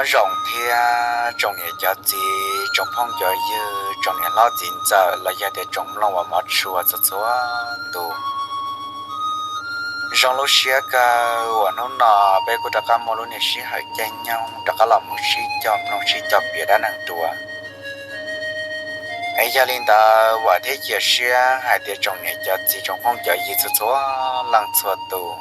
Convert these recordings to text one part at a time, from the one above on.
Nyob zoo thiab tsoom niam cov txiv, tsoom phooj cov ywg, tsoom niam hlob txiv ntxawm los yog tias tsoom mloog uas hmov tshua txhua txhua tus. Zoo lub siab kawg uas hnub no peb kuj rov qab muaj lub niag sij hawm caij nyoog rov qab los mus sib cog mloog sib cog piav dab neeg dua. Es yog li ntawd vam thiab cia siab hais tias tsoom niam cov txiv tsoom phooj cov ywg txhua txhua leej txhua tus,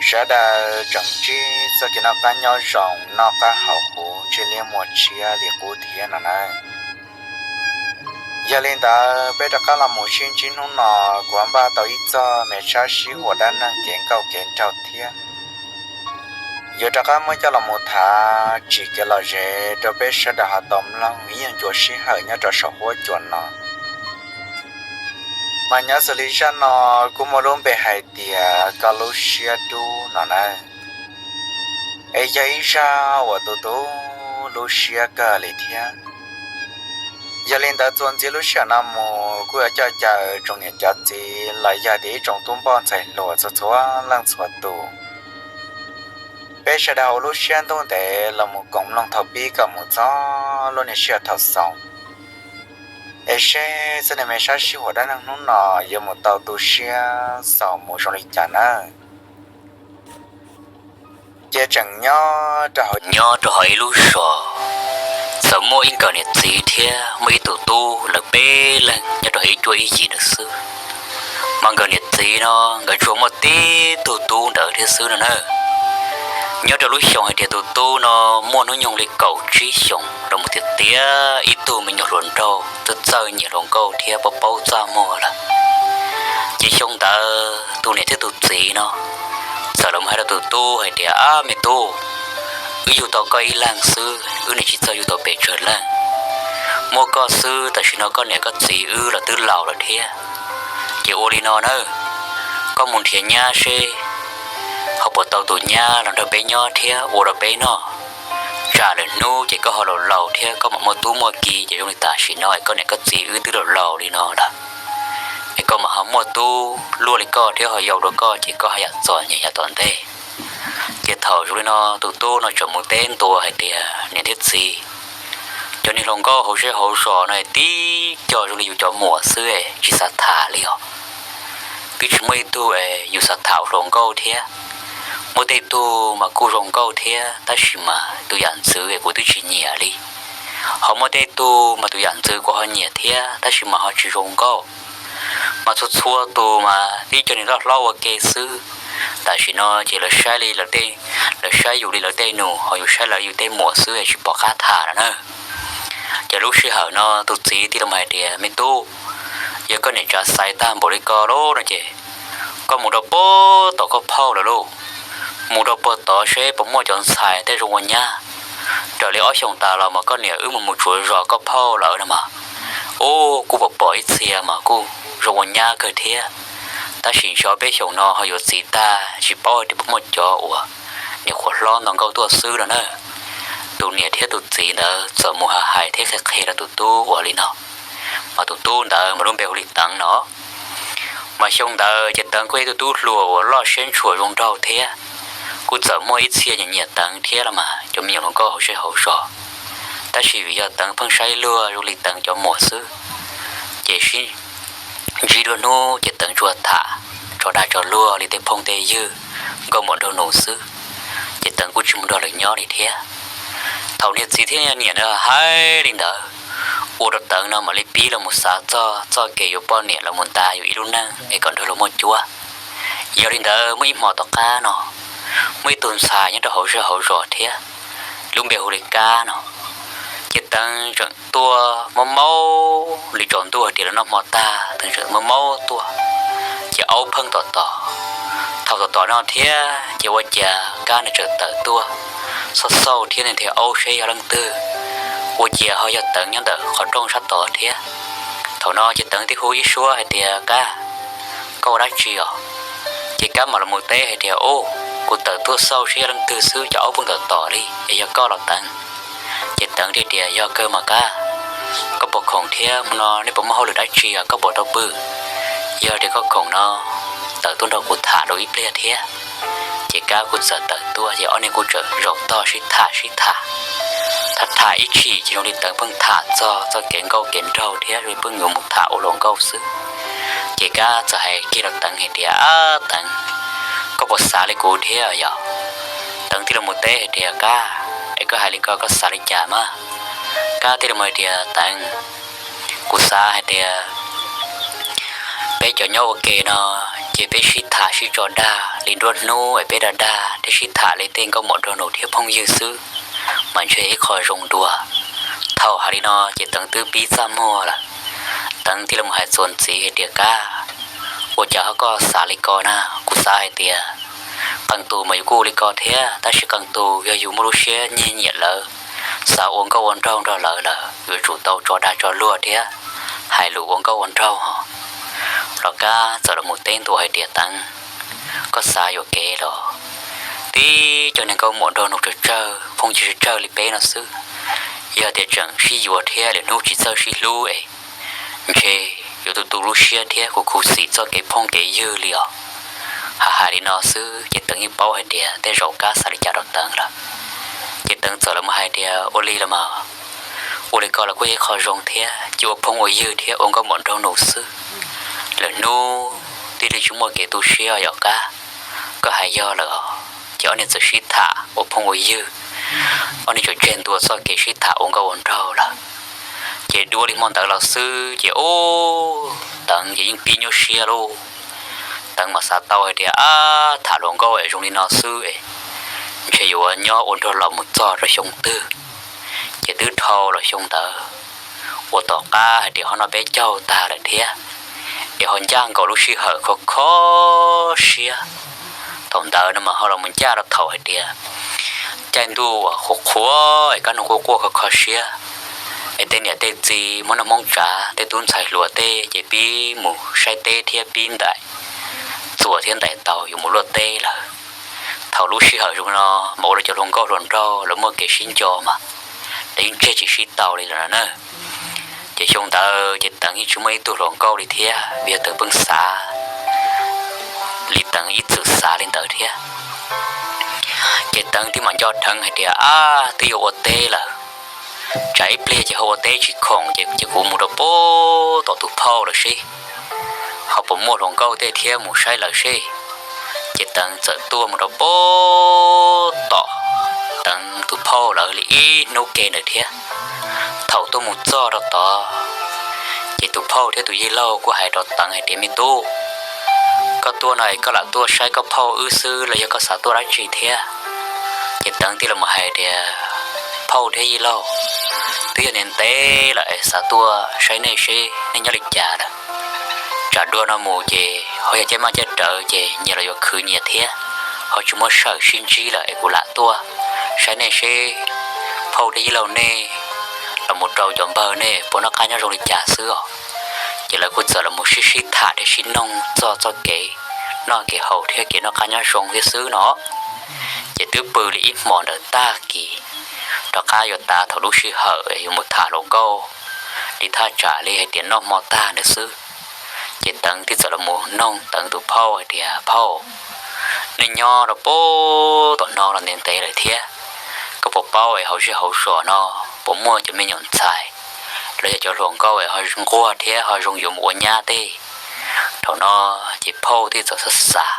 sawv daws tseem ntsib txoj kev noj qab nyob zoo, noj qab haus huv, ntsej liab muag tshiab li qub thiab no nawb. Yog li ntawd peb rov qab los mus sib ntsib hnub no, kuv npaj tau ib txoj me sab sib huam dab neeg kev nkauj kev nraug thiab. Yuav rov qab muab coj los mus tham tsim kev lom zem rau peb sawv daws ho tau mloog ib nyuag ncua sij hawm nyob rau saum huab cua no. Mas nyob xws li zaj no kuj muaj lub npe hais tias koj lub siab dub no nawb. Es yog ib zaj uas tu tu lub siab kawg li thiab. Yog li ntawd txuas ntxiv lub sij hawm no mus kuj yuav coj caw tsoom niam cov txiv los yog tias ib tsoom tub npoj ntxhais hluas txhua txhua leej txhua tus, peb sawv daws ua lub siab ntuj ntev los mus koom mloog thaum pib kom mus txog lub niag sij hawm thaum xaus. Es seb txoj niag me sab sib huam dab neeg hnub no yuav mus tau tu siab xaus mus zoo li cas nawb. Ces tseem nyob rau hauv, nyob rau hauv ib lub zos, txawm muaj ib nkawm niam txiv thiab muaj ib tug tub, lawv peb leeg nyob rau hauv ib cuab ib yig ntawd xwb. Mas nkawm niam txiv no nkawd tsuas muaj tib tug tub ntawd thiab xwb no na. Nyob rau lub xyoo hais tias tus tub no muaj hnub nyoog li kaum tsib xyoos los mus tiav tiav ib tug me nyuam hluas nraug txawj txawj nyiam hluas nkauj thiab paub paub txaj muag lawm. Ces xyoo ntawd tus niam thiab tus txiv no txawm los hais rau tus tub hais tias, Ab me tub, wb yug tau koj ib leeg xwb, wb niam tsis txawj yug tau pes tsawg leej. Muaj koj xwb, tam sim no koj niam koj txiv wb los twb laus lawm thiab. Ces ua li no nawb, koj mus nrhiav nyab seb ho puas tau tus nyab los nrog peb nyob thiab ua rau peb noj. Tsam lwm hnub ces koj ho laus laus thiab koj mam muaj tub muaj ki ces zoo li tam sim no es koj niam koj txiv wb twb laus laus li no lawm, es koj mam ho muaj tub luaj li koj thiab ho yau dua koj ces koj haj yam txom nyem yav tom ntej. Ces thaum zoo li no tus tub no txawm mus teb ntua hais tias, Niam thiab txiv, cov niag hluas nkauj hauv zej hauv zos no tib co zoo li yus cov muam xwb, tsis xav tham li os. Twb tsis muaj ib tug es yus xav tham ua hluas nkauj thiab. Muaj tej tug mas kuj zoo nkauj thiab tab sis mas tus yam ntxwv kuv twb tsis nyiam li. Ho muaj tej tug mas tus yam ntxwv kuv ho nyiam thiab tab sis mas ho tsis zoo nkauj. Mas txhua txhua tus mas tib co niag loj hlob ua ke xwb. Tam sim no ces lawv saib li lawv tej, lawv saib yus li lawv tej nus, ho yus saib lawv yus tej muam xwb es tsis pom qab tham lawm na. Ces lub sij hawm no tus txiv thiaj li hais tias, Me tub, yog koj niam tsav xaiv tag npaum li ko lawm no ces koj mus rau puag tom koj phauj lawm lauj. Mus rau puag tod seb puas muaj cov ntxhais tej zoo ua nyab. Raws li ob xyoos tas los mas koj niam wb mus mus tsuav zos koj phauj lawm no mas, ub, kuj pom pom ib txhia mas kuj zoo ua nyab kawg thiab. Tab sis ntshe ob peb xyoos no ho yuav txiv tag tsis paub tias puas muaj cov uas niam qhuav hlob nto nkauj tuaj xwb no na. Tus niam thiab tus txiv ntawd txawm mus hais thiab qhia qhia rau tus tub ua li no. Mas tus tub ntawd mas lub npe hu li Teev no. Mas xyoo ntawd ces Teev kuj yog ib tug tub hluas uas loj siab ntshua zoo nraug thiab. Kuj txawm muaj ib txhia nyiam nyiam Teev thiab los mas cov me nyuam hluas nkauj hauv zej hauv zos. Tab sis vim yog Teev pheej saib luag zoo li Teev cov muam xwb, ces sib ntsib dua hnub ces Teev tsuas tham tso dag tso luag li tej phooj tej ywg, nkauj muam nraug nus xwb. Ces Teev kuj tsis mus nrog lawv nyob li thiab. Thaum niag txiv thiab niam ntawd hais li ntawd, ua rau Teev no mam li pib los mus xav txog txoj kev yuav poj niam los mus nta yus ib lub neej es kom nrog luag muaj cuab. Yog li ntawd muaj ib hmo tom qab no, muaj ib tug ntxhais nyob rau hauv zej hauv zos thiab, lub npe hu li Kab no. Ces Teev tseem tuaj maub maub li tsaus ntuj hais tias lawv noj hmo tag, Teev tseem maub maub tuaj, ces aub pheej tom tom. Thaum tom tom no thiab ces ua cas Kab nws tseem tawm tuaj, xauj xauj thiab nws nrhiav aub seb yog leej twg, ua cas ho yog Teev nyob ntawm qhov rooj sab tod thiab. Thaum no ces Teev thiaj hu ib suab hais tias, Kab, koj ua dab tsi os? Ces Kab mam los mus teb hais tias, Ub, kuv tawm tuaj xauj seb yog leej twg xwb, cov aub pheej tom tom li, es yog koj los Teev? Ces Teev thiaj tias, Yog kawg mas Kab, koj puas khoom thiab? Hmo no nej puas muaj hauj lwm dab tsi os, koj puas tau pw? Yog tias koj khoom no, tawm tuaj nrog kuv tham dua ib pliag thiab. Ces Kab kuj txawm tawm tuaj ces ob niag kuj txawm zaum tog sib tham sib tham. Tham tham ib chim ces zoo li Teev pheej tham txog txoj kev nkauj kev nraug thiab zoo li pheej yuav mus tham ua hluas nkauj xwb. Ces Kab txawm hais kiag rau Teev hais tias, Ab Teev, koj puas xav li kuv thiab yog? Teev thiaj li mus teb hais tias, Kab, es koj hais li ko koj xav li cas mas? Kab thiaj li mus hais tias, Teev, kuv xav hais tias peb cov nyob ua ke no ces peb sib tham sib tso dag li nruab hnub es peb dag dag thiab sib tham li tej nkauj muam nraug nus thiab phooj ywg xwb mas ntshe ib qho zoo dua. Thaum hais li no ces Teev twb pib txaj muag lawm. Teev thiaj li mus hais txuas ntxiv hais tias, Kab, ua cas ho koj xav li ko na? Kuv xav hais tias qee tus mas yus kuj ua li ko thiab, tab sis qee tus yog yus muaj lub siab nyiag nyiam lawv, xav ua nkauj ua nraug nrog lawv lawm yuav tsum tau tso dag tso luag thiab hais lus ua nkauj ua nraug ho. Los Kab txawm los mus teb ntua hais tias, Teev, koj xav yuam kev los? Tib cov niag nkauj muam nraug nus tsawg tsawg phooj ywg tsawg tsawg li peb no xwb, yog tias tseem sib yuav thiab lwm hnub tsis txawj sib hlub es ntshe yuav tu tu lub siab thiab khuv khuv xim txoj kev phooj kev ywg li os. Hais hais li no xwb ces Teev yeej paub hais tias tej zaum Kab xav li cas rau Teev lawm. Ces Teev txawm los mus hais tias, Ua li los mas, ua li ko los kuj yog ib qho zoo thiab, cia ua phooj ua ywg thiab ua nkauj muam nraug nus xwb. Lwm hnub thiaj li tsis muaj kev tu siab yom Kab. Koj hais yog lawm os. Ces ob niag txawm sib tham ua phooj ua ywg, ob niag txawm tseg ntua txoj kev sib tham ua nkauj ua nraug lawm. Ces dua li hmo ntawd los xwb ces ub, Teev ces yeej pib nyuaj siab lauj. Teev mas xav tau hais tias, Ab, tham hluas nkauj es zoo li no xwb es ntshe yuav nyob ua nraug los mus txog rau xyoo twg. Ces twb dhau los xyoo ntawd uas tom qab hais tias ho noj peb caug tag lawm thiab, es ho ncaj nkaus lub sij hawm kho kho siab. Thaum ntawd no mas ho los mus ncaj rau thaum hais tias caij ntuj uas qhuav qhuav es kab noog quaj quaj kho kho siab, es tej niam tej txiv, Hmoob noj Hmoob tsav, tej tub ntxhais hluas tej ces pib mus saib teb thiab pib ntais txuas thiab ntais taus yuav mus luaj teb lawm. Thaum lub sij hawm zoo no mas ua rau cov hluas nkauj hluas nraug lawv muaj kev sib nco mas lawv yeej tseg tsis sib tau li lawm no na. Ces xyoo ntawd ces Teev yeej tsis muaj ib tug hluas nkauj li thiab, vim yog Teev pheej xav li Teev ib txwm xav li ntawd thiab. Ces Teev thiaj mam nco dheev hais tias, Ab, twb yuav ua teb lawm, tsam ib pliag ces ho ua teb tsis khoom ces cia kuv mus rau pem tom tus phauj lawm seb, ho puas muaj hluas nkauj tej thiab mus saib lawv seb. Ces Teev txawm tuaj mus rau pem tom Teev tus phauj lawv li ib hnub ke ntawd thiab. Thaum tuaj mus txog rau tod, ces tus phauj thiab tus yij laug kuj hais rau Teev hais tias, Me tub, koj tuaj no es koj lam tuaj saib koj phauj wb xwb los yog koj xav tuaj dab tsi thiab? Ces Teev thiaj li mus hais tias, Phauj thiab yij laug, twb yog ntev ntev lawm es xav tuaj saib nej seb nej nyob li cas lawm. Tsam dua no mus ces ho yog caij maj caij rawv ces nyias los yuav khwv nyias thiab, ho tsis muaj sij hawm sib ntsib lawm es kuv lam tuaj saib nej seb phauj thiab yij laug nej los mus rau cov npawg nej puas noj qab nyob zoo li cas xwb os. Ces lawv kuj txawm los mus sib sib tham thiab sib noog txog txoj kev noj kev haus thiab kev noj qab nyob zoo thiab xwb no. Ces twb pw li ib hmos ntawd tag kis, rov qab yuav tas thaum lub sij hawm yuav mus tham hluas nkauj li thaj tsam li hais tias noj hmo tag ntawd xwb. Ces Teev thiaj txawm los mus noog Teev tus phauj hais tias, Phauj, nej nyob rau pem tom no los ntev ntev lawm thiab, koj puas paub es hauv zej hauv zos no puas muaj cov me nyuam ntxhais los yog cov hluas nkauj es ho nquag thiab ho zoo yuav mus ua nyab tej? Thaum no ces phauj thiaj txawm xav xav,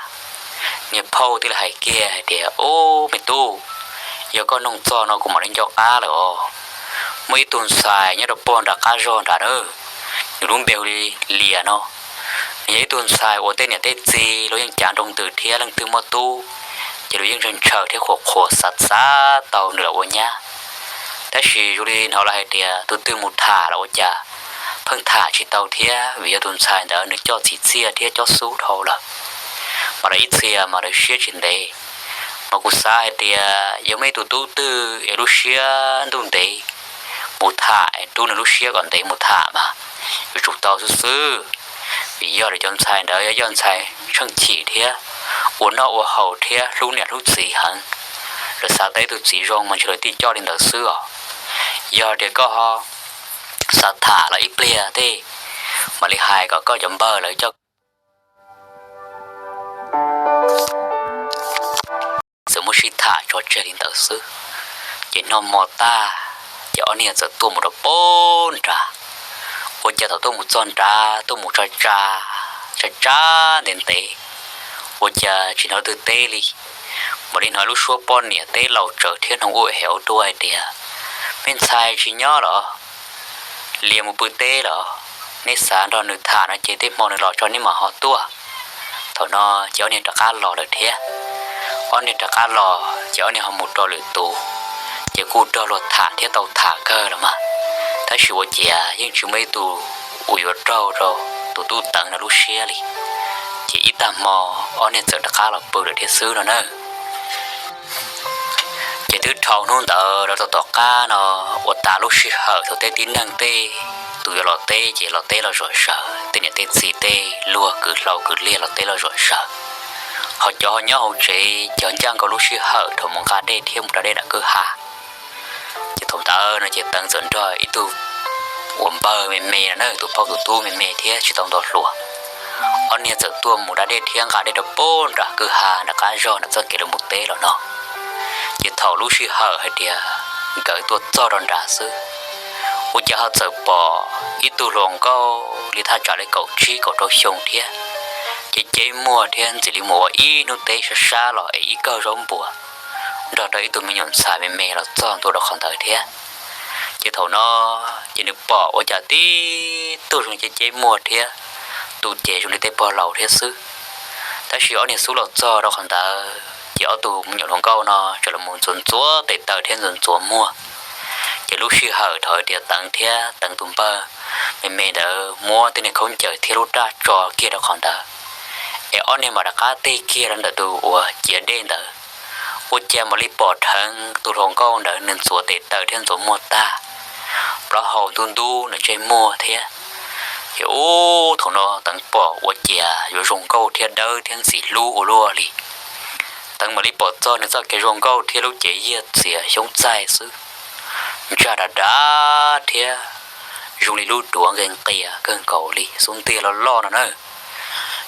niag phauj thiaj li hais kiag hais tias, Ub, me tub, yog koj noog txog no kuv mam li nco qab lawm os. Muaj ib tug ntxhais nyob rau puag nram qab zog nrad na, nws lub npe hu li Lias no. Nws yog ib tug ntxhais uas tej niam tej txiv luag yeej cav nroo ntws thiab leej twg muaj tub ces luag yeej ntshaw ntshaw thiab qhuas qhuas xav xav tau nws los ua nyab. Tab sis zoo li hnov lawv hais tias tus twg mus tham los ua cas pheej tham tsis tau thiab, vim yog tus ntxhais ntawd nws coj txim txiaj thiab cob xub dhau lawm. Mas lawv ib txhia mas lawv siab tsis ntev. Mas kuv xav hais tias yog muaj ib tug tub twg es lub siab ntuj ntev mus tham es rub nws lub siab kom ntev mus tham mas yuav tsum tau xwb xwb. Vim yog lawv cov ntxhais ntawd yog yog ntxhais tsheej chim thiab ua noj ua haus thiab hlub niam hlub txiv heev. Lawv xav tau ib tug txiv zoo mas ntshe lawv thiaj coj li ntawd xwb os. Yog tias koj xav tham los ib pliag tej mam li hais kom koj cov npawg lawv coj ib tham tso tseg li ntawd xwb. Ces noj hmo tag, ces ob niag txawm tuaj mus rau pem nrad. Ua cas thaum tuaj mus txog nrad tuaj mus tsa tsa, tsa tsa ntev ntev, ua cas tsis hnov twg teb li. Mam li hnov lub suab poj niam teb laus tsawv thiab hnov ua hev ua dua hais tias, Me ntxhais tsis nyob los? Lias mus pw teb los? Neb xav nrog nws tham no ces tej hmo nws los tso neb mam ho tuaj. Thaum no ces ob niag rov qab los lawm thiab. Ob niag rov qab los ces ob niag ho mus rau lwm tus, ces kuj raug luag tham thiab tau tham kawg los mas, tab sis ua ciav yeej tsis muaj ib tug uas yuav raug rau tus tub Teev no lub siab li. Ces ib tag hmo ob niag txawm rov qab los pw lawm thiab xwb no na. Ces twb dhau hnub ntawd rau tom qab no, ua tas lub sij hawm thaum tej tib neeg tej tus yuav los teb ces los teb los zom zaws, tej niam tej txiv tej luag kwv hlau kwv liag los teb los zom zaws. Ho cov ho nyob hauv tsev ces ncaj nkaus lub sij hawm thaum mus nqa dej thiab mus da dej nram kwj ha. Ces thaum ntawd no ces Teev txawm nrog ib tug uas npawg me me no na, tus phauj tus tub me me thiab tsis tau nto hluas. Ob niag txawm tuaj mus da dej thiab nqa dej rau pem nram kwj ha nram qab zog nram txoj kev lawv mus teb los no. Ces thaum lub sij hawm hais tias nkawd tuaj txog rau nrad xwb, ua cas ho txawm pom ib tug hluas nkauj li thaj tsam li kaum tsib kaum rau xyoo thiab, ceb ceb muag thiab ntxim li mus ua ib hnub teb sab sab los es ib kawm zaub npua nrog rau ib tug me nyuam ntxhais me me los txog ntua rau qhov ntawd thiab. Ces thaum no ces nws pom ua cas tib tug zoo li ceb ceb muag thiab tu cev zoo li tej pog laus thiab xwb. Tab sis ob niag xub los txog rau qhov ntawd ces ob tug me nyuam hluas nkauj no txawm los mus ntxuav ntxuav tes taw thiab ntxuav ntxuav muag. Ces lub sij hawm thaum tias Teev thiab Teev tus npawg me me ntawd muab tej niag khaub ncaws thiab lub raj tso kiag rau qhov ntawd, es ob niag mam rov qab tig kiag rau ntawm tus uas ciav dej ntawd. Ua cas mam li pom dheev tus hluas nkauj ntawd nws ntxuav tes taw thiab ntxuav muag tag, plaub hau ntub ntub nws ntsej muag thiab. Ces ub thaum no Teev pom ua ciav yuav zoo nkauj thiab dawb thiab ntxim hlub ua luaj li. Teev mam li pom txog nws txoj kev zoo nkauj thiab lub cev yiag txias xyoob txaij xwb, ntsaj dav dav thiab zoo li lub duav nqis nqias kawg nkaus li xub ntiag loj loj no na.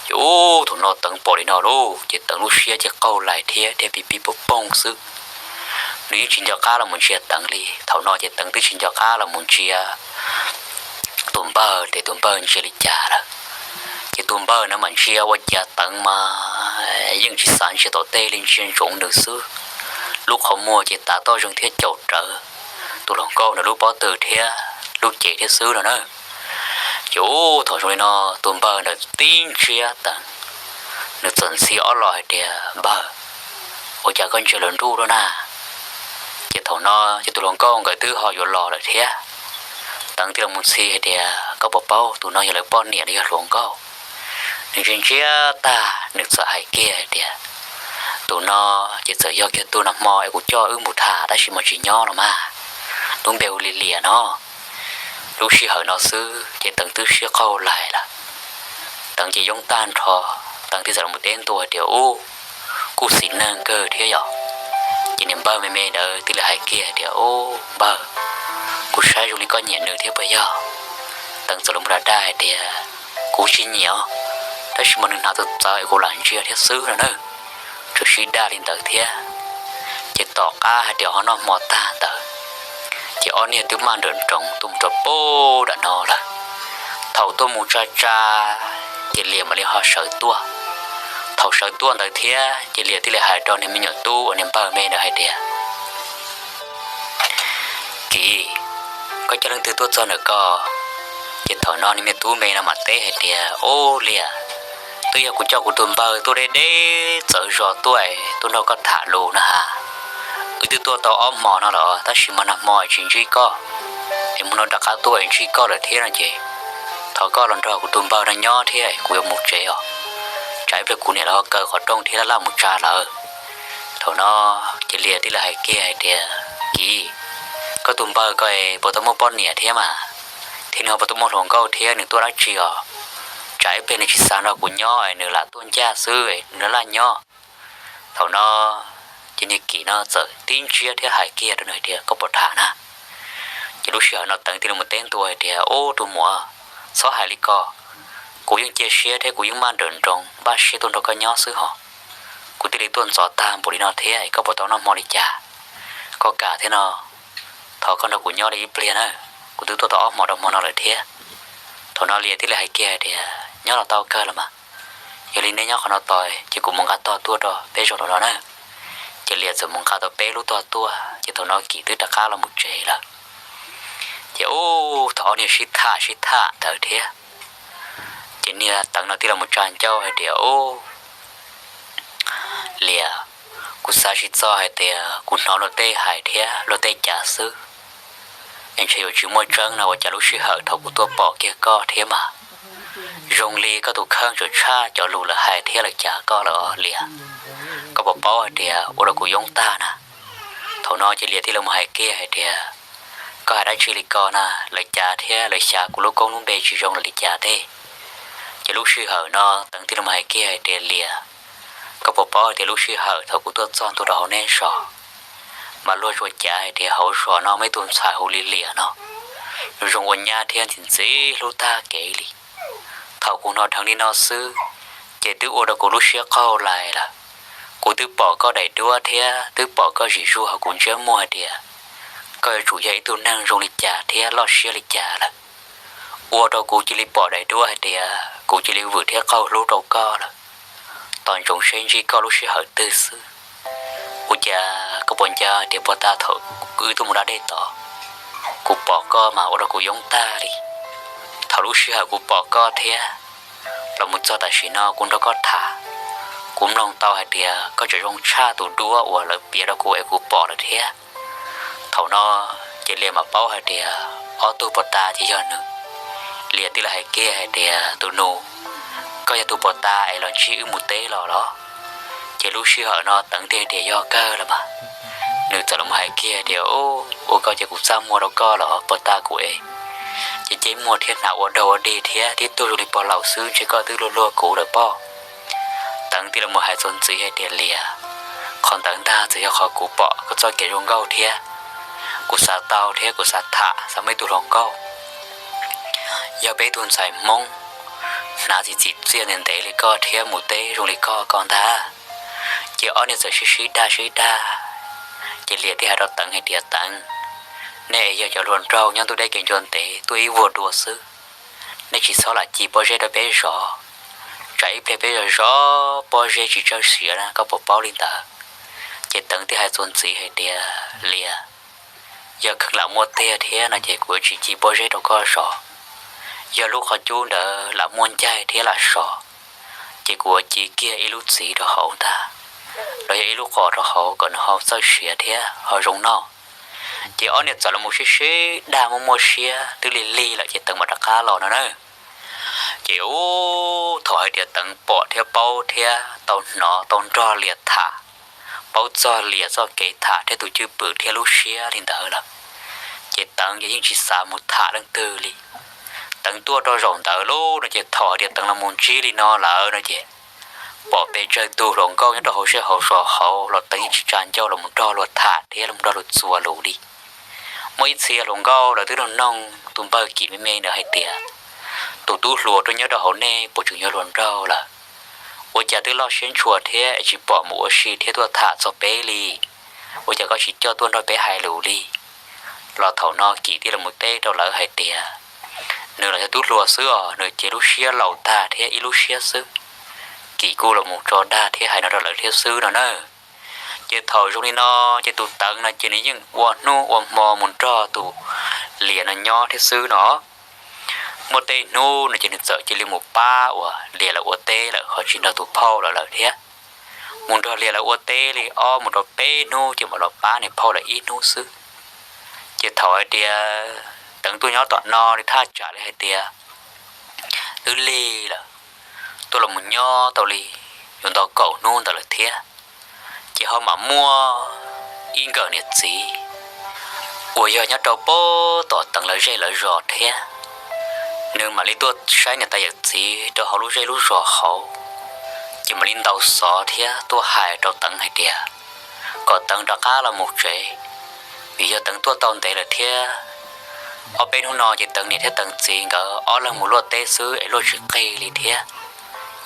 Ces ub thaum no Teev pom li no lauj ces Teev lub siab ces qaug lais thiab thiab pib pib pog poog xwb. Nws yeej tsis nco qab los mus ntsia Teev li. Thaum no ces Teev twb tsis nco qab los mus ntsia tus npawg tias tus npawg ntsia li cas lawm. Ces tus npawg na mam ntsia ua cas Teev mas yeej tsis xav ntsia tom tej li, ntsia ntsoov nws xwb. Lub qhov muag ces tav toj zeeg thiab caum rawv tus hluas nkauj ntawd lub pob tw thiab lub cev thiab xwb no na. Ces ub thaum zoo li no tus npawg ntawd tib ntsiab Teev, nws txawm ntxhi ob los hais tias, Npawg, ua cas koj ntsia luag nruj luaj na? Ces thaum no ces tus hluas nkauj nkawd twb ho yuav los lawm thiab. Teev thiaj los mus ntxhi hais tias, Koj puas paub tus no yog lawv poj niam los yog hluas nkauj? Nws ntsia ntsia tag nws txawm hais kiag hais tias, Tus no ces txawm yog kiag tus nag hmo es kuv coj wb mus tham tab sis mas tsis nyob los mas, lub npe hu li Liam no. Lub sij hawm no xwb ces Teev twb siab qaug lais lawm. Teev ces yoob tag nrho, Teev thiaj txawm los teb ntua hais tias, Ub, kuj xis neeg kawg thiab yom. Ces niag npawg me me ntawd thiaj li hais kiag hais tias, Ub npawg, kuv saib zoo li koj nyiam nws thiab puas yog? Teev txawm los mus dag dag hais tias, Kuv tsis nyiam, tab sis mas nws hnav txawv txawv es kuv lam ntsia thiab xwb no na. Tsuas sib dag li ntawd thiab. Ces tom qab hais tias ho noj hmo tag ntawd, ces ob niag twb maj nrawm nroos tuaj mus rau pem nram no lawm. Thaum tuaj mus tsa tsa, ces Liam mam li ho sawv tuaj. Thaum sawv tuaj ntawd thiab ces Liam thiaj li hais rau niag me nyuam tub uas niag npawg me ntawd hais tias, Kiv, koj coj leej twg tuaj txog ntawm ko? Ces thaum no niag me tub me no mam teb hais tias, Ub Liam, twb yog kuv coj kuv tus npawg tuaj deb deb txawv zos tuaj, tuaj nrog koj tham lus na has. Wb twb tuaj tau ob hmo no los tab sis mas nag hmo tsis ntsib koj, es hmo no rov qab tuaj es ntsib koj lawm thiab no ces thov koj los nrog kuv tus npawg no nyob thiab kuv yuav mus tsev os. Tsam ib pliag kuv niam lawv ho kaw qhov rooj thiab laj laj mus tsa lawm. Thaum no ces Liam thiaj li hais kiag hais tias, Kiv, koj tus npawg ko puas tau muaj poj niam thiab mas? Thiab nws ho puas tau muaj hluas nkauj thiab, nws tuaj dab tsi os? Tsam ib pliag nws tsis xav nrog kuv nyob es nws lam tuaj ncaj xwb, nws laj laj nyob. Thaum no ces niag Kiv no txawm tib ntsiab thiab hais kiag rau nws hais tias, Koj puas tham na? Ces lub sij hawm no Teev thiaj li mus teb ntua hais tias, Ub tus muam, txhob hais li ko, kuv yeej cia siab thiab kuv yeej maj nrawm nroos npaj siab tuaj nrog koj nyob xwb hos. kuv thiaj li tuaj ntxov tag npaum li no thiab, koj puas tau noj hmo li cas? Koj kam thiab no, thov koj nrog kuv nyob li ib pliag na, kuv twb tuaj tau ob hmos rau hmo no lawm thiab. Thaum no Lias thiaj li hais kiag hais tias, Nyob los tau kawg los mas, yog li neb nyob qhov no tos ces kuv mus nqa tog tuaj rau peb zaum no na. Ces Lias txawm mus nqa tau peb lub tog tuaj, ces thaum no Kim twb rov qab los mus tsev lawm. Ces ub, thaum ob niag sib tham sib tham ntawd thiab, ces niag Teev no thiaj los mus tsa ncauj hais tias, Ub, Lias, kuv xav tsis txog hais tias kuv hnov luag tej hais thiab luag tej cav xwb, es ntshe yuav tsis muaj tseeb no, ua cas lub sij hawm thaum kuv tuaj pom kiag koj thiab mas zoo li koj tus kheej tseem tshaj cov lus lawv hais thiab lawv cav koj lawm os Lias. Koj puas paub hais tias ua rau kuv yoob tag na. Thaum no ces Lias thiaj li mus hais kiag hais tias, Koj hais dab tsi li ko na, lawv cav thiab lawv xyav kuv lub koob lub npe tsis zoo lawm li cas tej? Ces lub sij hawm no Teev thiaj li mus hais kiag hais tias, Lias, koj puas paub hais tias lub sij hawm thaum kuv tuaj txog ntua rau hauv nej zos, mas luag tsuas cav hais tias hauv zos no muaj ib tug ntxhais hu li Lias no, zoo ua nyab thiab ntxim ntxim hlub tag kev li. Thaum kuv hnov dheev li no xwb, ces twb ua rau kuv lub siab qaug lais lawm. Kuv twb pom koj daim duab thiab twb pom koj zim zuag hauv kuv ntsiab muag hais tias koj yuav tsum yog ib tug neeg zoo li cas thiab loj siab li cas lawm, ua rau kuv cia li pom daim duab hais tias kuv cia li vwm thiab qaug hlub rau koj lawm. Tos ntsoov seb ntsib koj lub sij hawm twg xwb. Ua cas koj puas nco tias puag ta thaum wb tuaj mus da dej tod, kuv pom koj mas ua rau kuv yoob tag li. Thaum lub sij hawm kuv pom koj thiab los mus txog tam sim no kuv nrog koj tham, kuv mloog tau hais tias koj tseem zoo tshaj tus duab uas lawv piav rau kuv es kuv pom lawm thiab. Thaum no ces Lias mam paub hais tias ob tug puag ta ces yog nws. Lias thiaj li hais kiag hais tias, Tus nus, koj yog tus puag ta es los ntsib wb mus teb los los? Ces lub sij hawm no Teev thiaj tias, Yog kawg los mas. Nws txawm los hais kiag tias, Ua koj ces kuv txaj muag rau koj los puag ta kuv es ces ntsej muag thiab hnav ua dog ua dig thiab tib tug zoo li pog laus xwb, ntshe koj twb luag luag kuv lawm pob. Teev thiaj los hais txuas ntxiv hais tias, Lias, qhov ntawd ntag txawm yog qhov kuv pom koj txoj kev zoo nkauj thiab kuv xav tau thiab kuv xav tham, xav muaj ib tug hluas nkauj yog peb tug ntxhais Hmoob hnav txim txim txiaj ntev ntev li koj thiab mus teb zoo li koj ko ntag. Ces ob niag txawm sib sib dag sib dag, ces Lias thiaj hais rau Teev hais tias, Teev, nej yog cov hluas nraug nyob ntuj deb kev ncua ntev tuaj ib vuag dua xwb, nej tsis txhob lam ci pob zeb rau peb zov, tsam ib pliag peb zov zov pob zeb tsis tsawg siav na, koj puas paub li ntawd? Ces Teev thiaj hais txuas ntxiv hais tias, Lias, yog kheev lam muaj tiag thiab no ces kuv yuav tsis ci pob zeb rau koj zov. Yog lub qhov cub ntawd lam muaj ncaig thiab lam sov, ces kuv yuav ci kiag ib lub txiv rau hauv ntag, los yog ib lub qos rau hauv kom nws ho txawj siav thiab ho zoo noj. Ces ob niag txawm los mus sib sib dag muaj muaj siab twb lig lig lawm ces Teev mam rov qab los no na. Ces ub, thaum hais tias Teev pom thiab paub thiab tau hnov tau nrog Lias tham, paub txog Lias txoj kev tham thiab tus cwj pwm thiab lub siab li ntawd lawm, ces Teev ces yeej tsis xav mus tham leej twg li. Teev tuaj rau zaum ntawd lub no ces thaum hais tias Teev los mus ntsib li no lawm no ces pom pes tsawg tus hluas nkauj nyob rau hauv zej hauv zos hauv los Teev yeej tsis tsa ncauj los mus nrog luag tham thiab los nrog luag txuas lus li. Muaj ib txhia hluas nkauj lawv twb noog noog tus npawg Kim me me ntawd hais tias, Tus tub hluas tuaj nyob rau hauv nej puas tseem yog hluas nraug lawm? Ua cas twb loj siab ntshua thiab es tsis pom mus ua si thiab tuaj tham txog peb li? Ua cas koj tsis coj tuaj nrog peb hais lus li? Los thaum no Kim thiaj los mus teb rau lawv hais tias, Nws los yog tub hluas xwb os, nws ces lub siab laus tag thiab ib lub siab xwb. Kim kuj los mus tso dag thiab hais no rau lawv thiab xwb no na. Ces thaum zoo li no, ces tus Teev no ces nws yeej ua hnub ua hmo mus nrog tus Lias no nyob thiab xwb no. Muaj tej hnub no ces nws txawm cia li mus pab uas Lias lawv ua teb lawm ho tsis nrog tus phauj lawv lawm thiab. Mus nrog Lias lawv ua teb li ob mus rau peb hnub ces mam los pab niag phauj lawv ib hnub xwb. Ces thaum hais tias Teev tuaj nyob tom no li thaj tsam li hais tias twb lig lawm, tuaj los mus nyob tau li yuav ntau kaum hnub ntawd lawm thiab, ces ho mam muaj ib nkawm niam txiv uas yog nyob rau pem tom Teev lawv zej lawv zos thiab, nws mam li tuaj saib niam tais yawm txiv rau hauv lub zej lub zos hauv, ces mam li ntaus xov thiab tuaj hais rau Teev hais tias kom Teev rov qab los mus tsev, vim yog Teev tuaj tau ntev lawm thiab. Ob peb hnub no ces Teev niam thiab Teev txiv nkawd ob leeg mus luaj teb xwb es luaj tsis qig li thiab.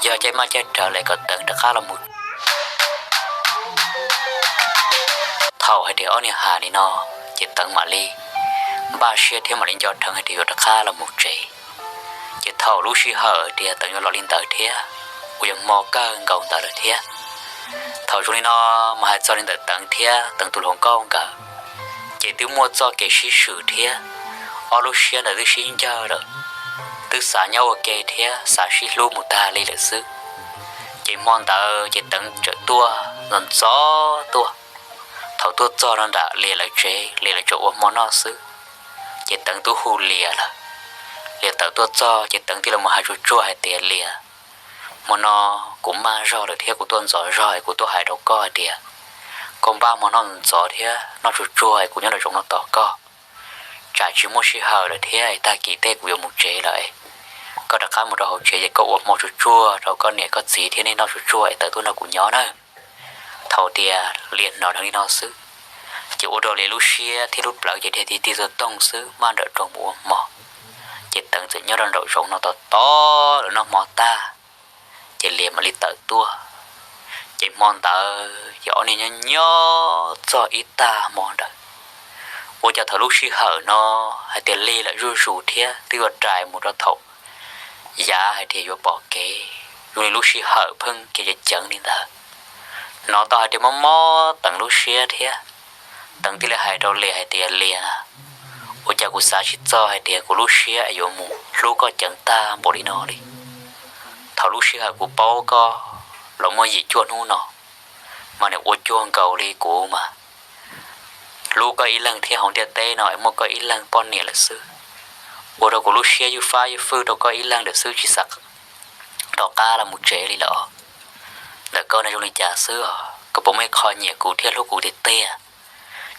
Yog caij maj caij rawv lawm kom Teev rov qab los mus Thaum hais tias ob niag hais li no, ces Teev mam li npaj siab thiab mam li nco dheev hais tias yuav rov qab los mus tsev. Ces thaum lub sij hawm tias Teev yuav los li ntawd thiab, uas yog hmo kawg nkaus ntawd lawm thiab. Thaum zoo li no mas hais txog li ntawm Teev thiab Teev tus hluas nkauj nkawd, ces twb muaj txoj kev sib swm thiab, ob lub siab ntawd twb sib ncawg lawm, twb xav nyob ua ke thiab xav sib hlub mus tag li lawm xwb. Ces hmo ntawd ces Teev txawm tuaj ntxov ntxov tuaj. Thaum tuaj txog rau nram Lias lawv tsev, Lias lawv tseem ua hmo noj xwb, ces Teev twb hu Lias lawm. Lias tawm tuaj txog ces Teev thiaj li mus hais tsuag tsuag hais tias, Lias, hmo no kuv maj zog lawm thiab kuv tuaj ntxov zog es kuv tuaj hais rau koj hais tias koj npaj hmo noj ntxov thiab noj tsuag tsuag es kuv nyob nraum zoov no tos koj. Tsam tsis muaj sij hawm lawm thiab tag kis tej kuv yuav mus tsev lawm. Koj rov qab mus rau hauv tsev ces koj ua hmo tsuag tsuag rau koj niam koj txiv thiab nej noj tsuag tsuag es tawm tuaj nrog kuv nyob nawb. Thaum tias Lias hnov dheev li no xwb, ces ua rau Lias lub siab thiab lub plawv ces dhia tig tig tug toog xwb maj nrawm roos mus ua hmo. Ces Teev txawm nyob rau nraum zoov no tos tos lawv noj hmo tag, ces Lias mam li tawm tuaj. Ces hmo ntawd ces ob niag nyob nyob txog ib tag hmo ntawd, ua cas thaum lub sij hawm no hais tias lig lawm zuj zus thiab twb yuav rais mus rau thaum yav hais tias yuav pom kev, zoo li lub sij hawm pheej kev ceev ceev li ntawd. Hnov tau hais tias mob mob Teev lub siab thiab, Teev thiaj li hais rau Lias hais tias, Lias, ua cas kuv xav tsis txog hais tias kuv lub siab yuav mus hlub koj ceev tag npaum li no li. Thaum lub sij hawm kuv paub koj los muaj yim cuaj hnub no, mas nws ua cuag nkaus li kuv mas hlub koj ib leeg thiab hauv ntiaj teb no es muaj koj ib leeg poj niam lawm xwb. Ua rau kuv lub siab ywj fab ywj fwj rau koj ib leeg lawm xwb, tsis xav rov qab los mus tsev li lawm. Ntawm koj no zoo li cas xwb os? Koj puas muaj ib qho nyiam kuv thiab hlub kuv tiag tiag?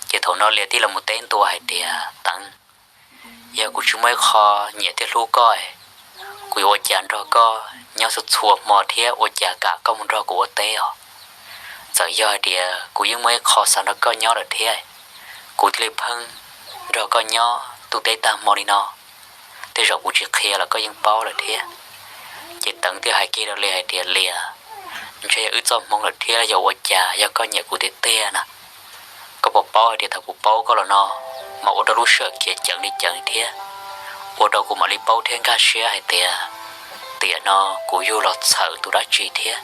Ces thaum no Lias thiaj los mus teb ntua hais tias, Teev, yog kuv tsis muaj ib qho nyiam thiab hlub koj, kuv yuav ua cas nrog koj nyob txhua txhua hmo thiab ua cas kam koj mus nrog kuv ua teb os? Txawm yog hais tias kuv yeej muaj ib qho xav nrog koj nyob lawm thiab, kuv thiaj li pheej nrog koj nyob ntuj teb tag hmo li no. Tej zaum kuv tsis qhia los koj yeej paub lawm thiab. Ces Teev thiaj hais kiag rau Lias hais tias, Lias, ntshe yog wb txoj hmoo lawm thiab los yog ua cas, yog koj nyiam kuv tiag tiag na, koj puas paub hais tias thaum kuv paub koj los no, mas ua rau lub sij hawm khiav ceev li ceev thiab, ua rau kuv mam li paub thiab nkag siab hais tias tiam no kuv yug los txhawm tus dab tsi thiab,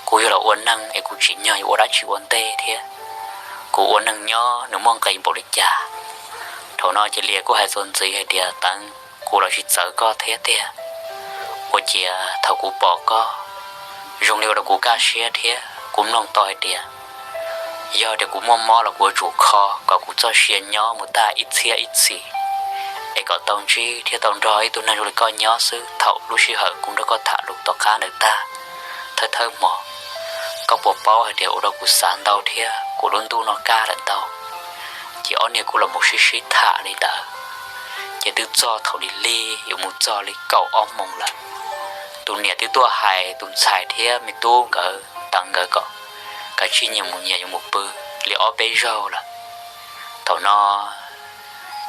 kuv yug los ua neeg es kuv tsim nyog yuav ua dab tsi ua ntej thiab, kuv ua neeg nyob nws muaj nqis npaum li cas. Thaum no ces Lias kuj hais txuas ntxiv hais tias, Teev, kuv los tsis txawv koj thiab tiag. Ua ciav thaum kuv pom koj, zoo li ua rau kuv kaj siab thiab kuv mloog tau hais tias yog tias kuv muaj mob los kuv yuav tsum kho kom kuv txoj sia nyob mus tag ib txhiab ib txhis, es kom tau ntsib thiab tau nrog ib tug neeg zoo li koj nyob xwb thaum lub sij hawm kuv nrog koj tham lus tom qab ntawd tag thawj thawj hmo. Koj puas paub hais tias ua rau kuv xav ntau thiab kuv lub ntuj no kaj lawm ntau. Ces ob niag kuj los mus sib sib tham li ntawd, ces twb txog thaum li lig yuav mus txog li kaum ob moos lawm. Tus niam twb tuaj hais tus ntxhais thiab me tub nkawd, Teev nkawd kom kav tsij nyias mus nyias yuav mus pw li ob peb zaug lawm. Thaum no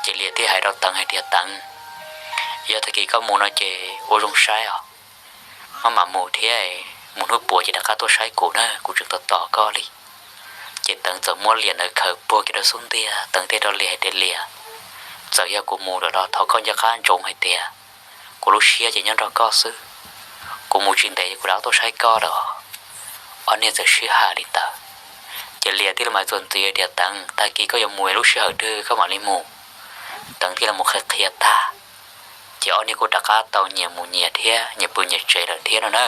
ces Lias thiaj hais rau Teev hais tias, Teev, yog tag kis koj mus no ces ua zoo saib os, maj mam mus thiab, mus hnub puav ces rov qab tuaj saib kuv na, kuv tseem tos tos koj li. Ces Teev txawm muab Lias ntawd khaws puag kiag rau xub ntiag, Teev thiaj rau Lias hais tias, Lias, txawm yog kuv mus lawm los thov koj nco qab ntsoov hais tias kuv lub siab ces nyob nrog koj xwb, kuv mus tsis ntev kuv rov qab tuaj saib koj lawm. Ob niag txawm sib hais li ntawd, ces Lias thiaj li mas txuas ntxiv tias, Teev, tag kis koj yuav mus lub sij hawm twg koj mam li mus. Teev thiaj li mus qhia qhia tag, ces ob niag kuj rov qab tau nyias mus nyias thiab nyias pw nyias tsev lawm thiab no na.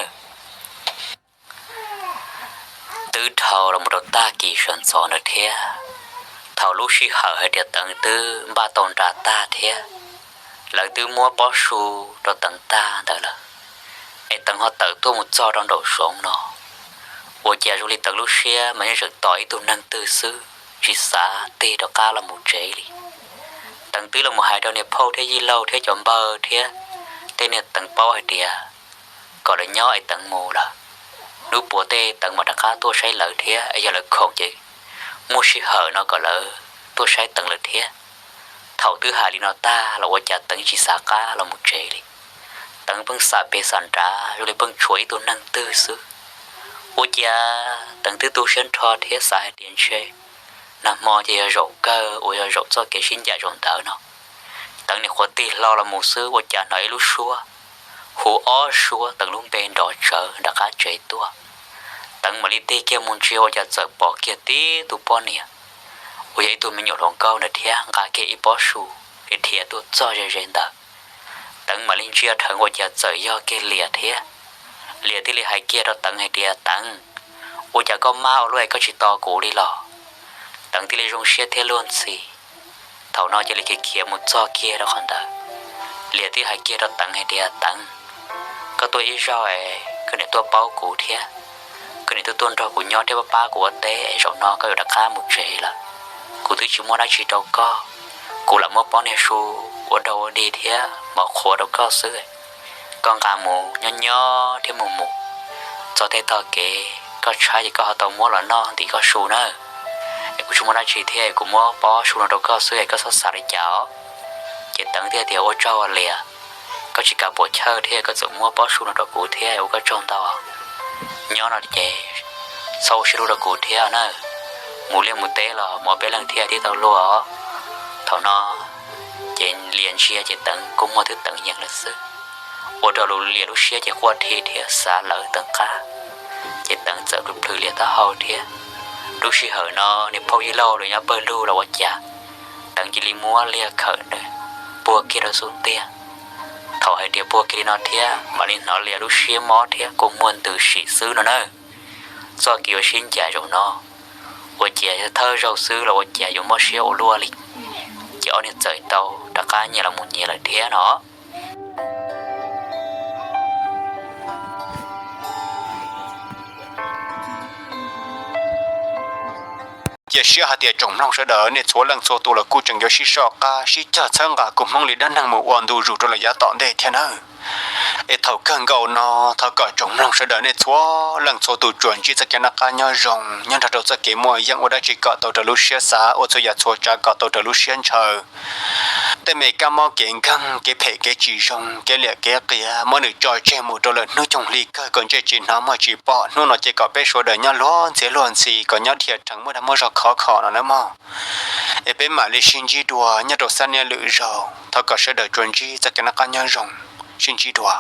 Twb dhau los mus rau tag kis sawv ntxov ntawd thiab, thaum lub sij hawm hais tias Teev twb npaj tau nra tag thiab, lawv twb muab pob su rau Teev tag ntawd lawm, es Teev ho tawm tuaj mus txog rau nraum zoov no, ua cas zoo li Teev lub siab mas yeej tseem tos ib tug neeg twg xwb, tsis xav tig rov qab los mus tsev li. Teev twb los mus hais rau niag phauj thiab yij laug thiab cov npawg thiab tej niag Teev paub hais tias kom lawv nyob es Teev mus lawm, hnub puav tej Teev mam rov qab tuaj saib lawv thiab, yog lawv khoom ces muaj sij hawm no kom lawv tuaj saib Teev lawm thiab. Thaum twb hais li no tag los ua cas Teev tsis xav qab los mus tsev li. Teev pheej xam pem xam nrad zoo li pheej tshuav ib tug neeg twg xwb. Ua cas Teev twb tu siab nrho thiab xav hais tias ntshe Nag hmo ces yog zaum kawg uas yog zaum txoj kev sib ncaim zaum ntawd no. Teev nim qhuav tig hlo los mus xwb ua cas hnov ib lub suab hu ob suab, Teev lub npe nrov tsawv nram qab tsev tuaj. Teev mam li tig kiag mus ntsia ua cas txawm pom kiag tib tug poj niam uas yog ib tug me nyuam hluas nkauj ntawd thiab nqa kiag ib pob su dhia tuaj txog ze ze ntawd. Teev mam li ntsia dheev ua cas txawm yog kiag Lias thiab. Lias thiaj li hais kiag rau Teev hais tias, Teev, ua cas koj mab ua luaj es koj tsis tos kuv li los? Teev thiaj li zoo siab thiab luag ntxhi. Thaum no cia li khiav khiav mus txog kiag rau qhov ntawd. Lias thiaj hais kiag rau Teev hais tias, Teev, koj tuaj ib zaug es koj niam tuaj paub kuv thiab, koj niam tuaj tuaj nrog kuv nyob thiab pab pab kuv ua teb es zaum no koj yuav rov qab mus tsev lawm. Kuv twb tsis muaj dab tsi rau koj, kuv lam muab pob niag su ua dog ua dig thiab mov qhuav rau koj xwb. Koj nqa mus nyob nyob thiab mus mus, txog tej tog kev koj tshaib ces koj ho tau muab los noj ntim koj su na. Es kuv tsis muaj dab tsi thiab, kuv muab pob su no rau koj xwb es koj txhob xav li cas os. Ces Teev thiaj tias, Ua tsaug Lias, koj tsis kam puam chawj thiab koj txawm muab pob su no rau kuv thiab, ua koj tsaug ntau. Nyob no ces txhob ua siab hlub rau kuv thiab na. Mus liaj mus teb los mus ob peb leeg thiaj tib tau luag. Thaum no ces Lias ntsia ces Teev kua muag twb teev yees lawm xwb, ua rau Lias lub siab ces quaj thiab xav lawv Teev qab. Ces Teev txawm plhws plhws Lias taub hau thiab. Lub sij hawm no niag phauj Yij Lauj los nyob pawg lug los ua cas, Teev cia li muab Lias khawm puag kiag rau xub ntiag. Thaum hais tias puag kiag li no thiab mam li hnov Lias lub siab mob thiab kua muag ntws sim xwb no na. Txoj kev ua sib ncaim zaum no ua cas thawj zaug xwb los ua cas yuav mob siab ua luaj li. Ces ob niag txawm tau rov qab nyias los mus nyias lawm thiab no. Cia siab hais tias tsoom mloog sawv daws nej txhua leej txhua tus los kuj tseem yuav sib soj qab sib cog txhawb nqa kuv Hmoob li dab neeg mus ua ntu zus rau lawm yav tom ntej thiab nawb. Es thaum kawg nkaus no thov kom tsoom mloog sawv daws nej txhua leej txhua tus tsuas ntsib txoj kev noj qab nyob zoo nyob nrog rau txoj kev muaj yeej, ua dab tsi kom tau raws lub siab xav, ua txhua yam txhua tsav kom tau raws lub siab ntshaw. Tej me kab mob kev nkeeg, kev phem kev tsis zoo, kev liam kev qias, muab nws tso tseg mus rau lawm hnub nyoog hli kawg kom ntsej tsis hnov muag tsis pom. Hnub no ces kom peb sawv daws nyob luag ntxhiab luag ntxhi, kom nyob dhia rhees muaj dag muaj zog khov kho no nawb mog. Es peb mam li sib ntsib dua nyob rau xab niaj lwm zaus. Thov kom sawv daws tsuas ntsib txoj kev noj qab nyob zoo, sib ntsib dua.